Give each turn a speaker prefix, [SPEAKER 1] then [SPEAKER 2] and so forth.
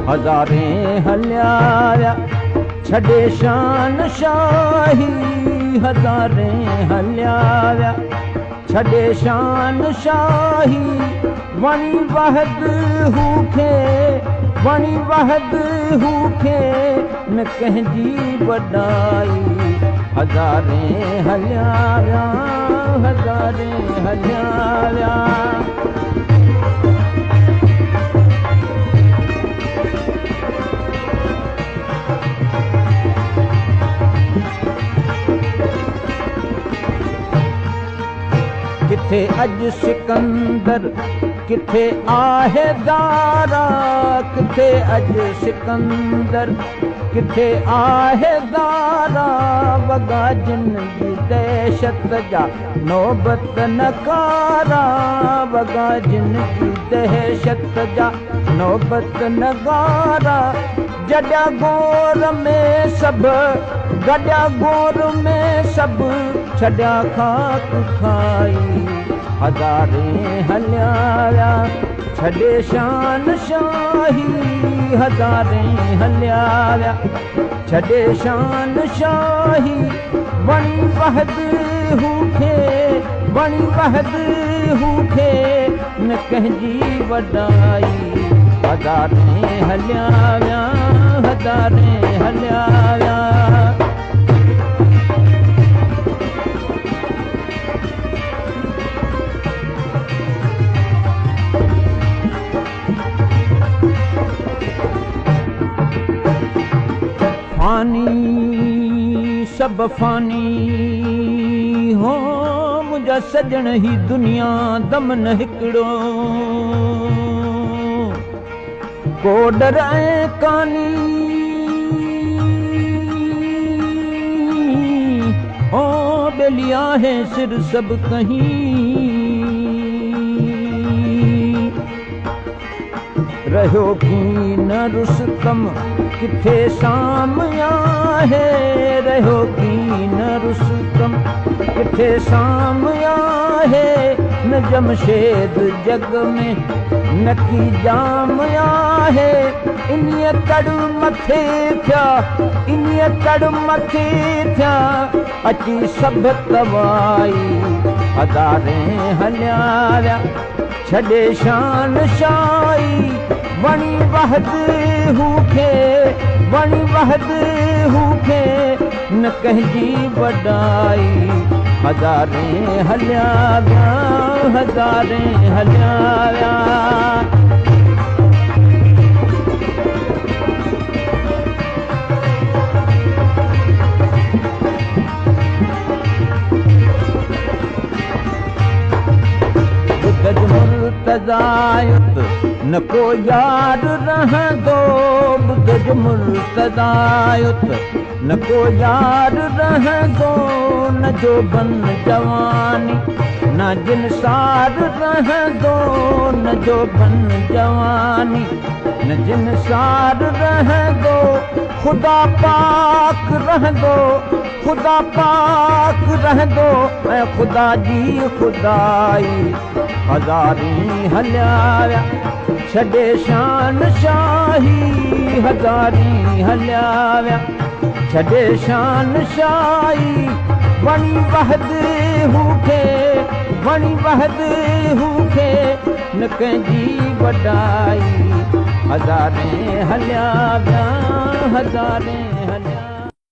[SPEAKER 1] هزارين هليا ويا، ڇڏي شان شاهي، هزارين هليا ويا، ڇڏي شان شاهي، وڻي وحد هو کي، وڻي وحد هو کي، نه ڪنهن جي وڏائي، هزارين هليا ويا، هزارين هليا ويا. ڪٿي اڄ سڪندر، ڪٿي آهي دارا، ڪٿي اڄ سڪندر، ڪٿي آهي دارا، وڳا جن جي دهشت جا نوبت نغارا، وڳا جن جي دهشت جا نوبت نغارا، جڏيا گور ۾ سڀ، گڏيا گور ۾ سڀ، ڇڏيا خاڪ کائي، هزارين هليا ويا، ڇڏي شان شاهي، هزارين هليا ويا، ڇڏي شان شاهي، وڻي وحد هو کي، وڻي وحد هو کي، نه ڪنهن جي وڏائي، هزارين هليا ويا، هزارين هليا ويا. فاني سڀ فاني هو منهنجا سڄڻ، هي دنيا دم نه هڪڙو، ڪو ڏر ۽ ڪاني هو ٻيلي آهي سر سڀ ڪهين. رهيو ڪين رستم ڪٿي سام آهي، رهيو ڪين رستم ڪٿي سام آهي، نه جمشيد جڳ ۾ نڪي ڄام آهي، انهيء تڙ مٿي ٿيا، انهيء تڙ مٿي ٿيا، اچي سڀ توائي، هزارين هليا ويا، ڇڏي شان شاهي، وڻي وحد هو کي، وڻي وحد هو کي، نه ڪنهن جي وڏائي، هزارين هليا ويا، هزارين هليا ويا. ٻڌج مرتضائت نه ڪو يار رهندو، ٻڌج مرتضائت نه ڪو يار رهندو، نه جوڀن جواني نه جنسار رهندو، نه جوڀن جواني نه جنسار رهندو، خدا پاڪ رهندو، خدا پاڪ رهندو ۽ خدا جي خدائي، هزارين هليا ويا، ڇڏي شان شاهي، هزارين هليا ويا، ڇڏي شان شاهي، وڻي وحد هو کي، وڻي وحد هو کي، نه ڪنهن جي وڏائي، هزارين هليا ويا، هزارين هليا.